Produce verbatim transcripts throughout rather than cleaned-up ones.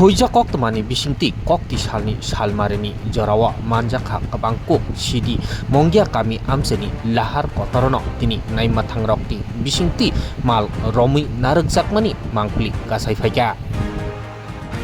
Huijak koktwmani bisingtwi kokti salni salmarini jorao manjakha kwbang kuk sidi Mongia kami amchaini lahar kotorono tini naima thangrokni bisingtwi mal romwi narwkjakmani mangpili kasai phaikha.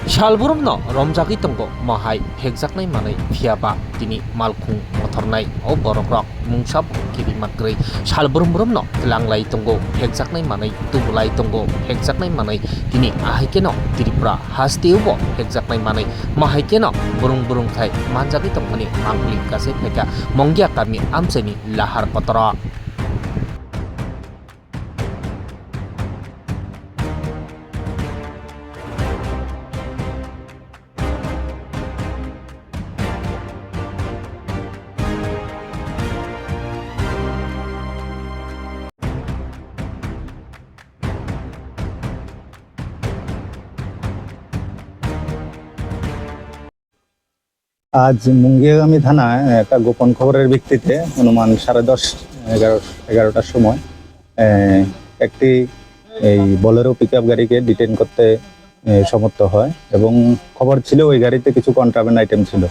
Salbrumno romjagwi tongo mohai phekjaknai manwi, phiyaba tini malkhung mothornai o borokrok mungsa bo kirimak kwrwi salbrum brumno tlanglai tongo, phekjaknai manwi tubulai tongo, phekjaknai manwi tini ahaikeno Tripura hasteo bo phekjaknai manwi mahaikeno burung burung khai manjagwi tongmani mangpili kasai phaikha Mongia kami amchaini lahar kotoro. আজ মুঙ্গিয়াগামী থানায় একটা গোপন খবরের ভিত্তিতে অনুমান সাড়ে দশ, এগারো, এগারোটার সময়, এ, একটি এই বোলেরো পিকআপ গাড়িকে ডিটেইন করতে, এ, সমর্থ হয় এবং খবর ছিল ওই গাড়িতে কিছু কন্ট্রাব্যান্ড আইটেম ছিল।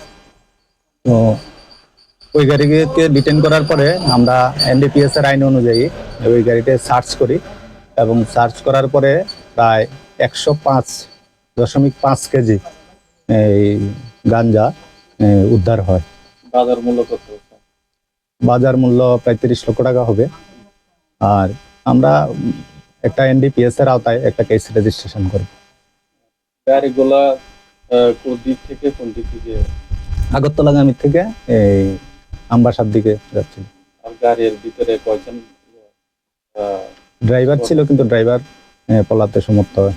তো ওই গাড়িকে ডিটেইন করার পরে আমরা এনডিপিএস এর আইন অনুযায়ী ওই গাড়িতে সার্চ করি এবং সার্চ করার পরে প্রায় একশো পাঁচ দশমিক পাঁচ কেজি এই গাঞ্জা, এ, উদ্ধার হয়। বাজার মূল্য কত? বাজার মূল্য প্রায় তিরিশ লক্ষ টাকা হবে। আর আমরা, উম, একটা এনডিপিএস এর আওতায় একটা কেস রেজিস্ট্রেশন করি। গাড়িগুলা, আহ, কোন দিক থেকে কোন দিকে যে? আগরতলাগামী থেকে এই আমবাসার দিকে যাচ্ছিল। আর গাড়ির ভিতরে কয়জন, আহ, ড্রাইভার ছিল, কিন্তু ড্রাইভার, এ, পলাতে সমর্থ হয়।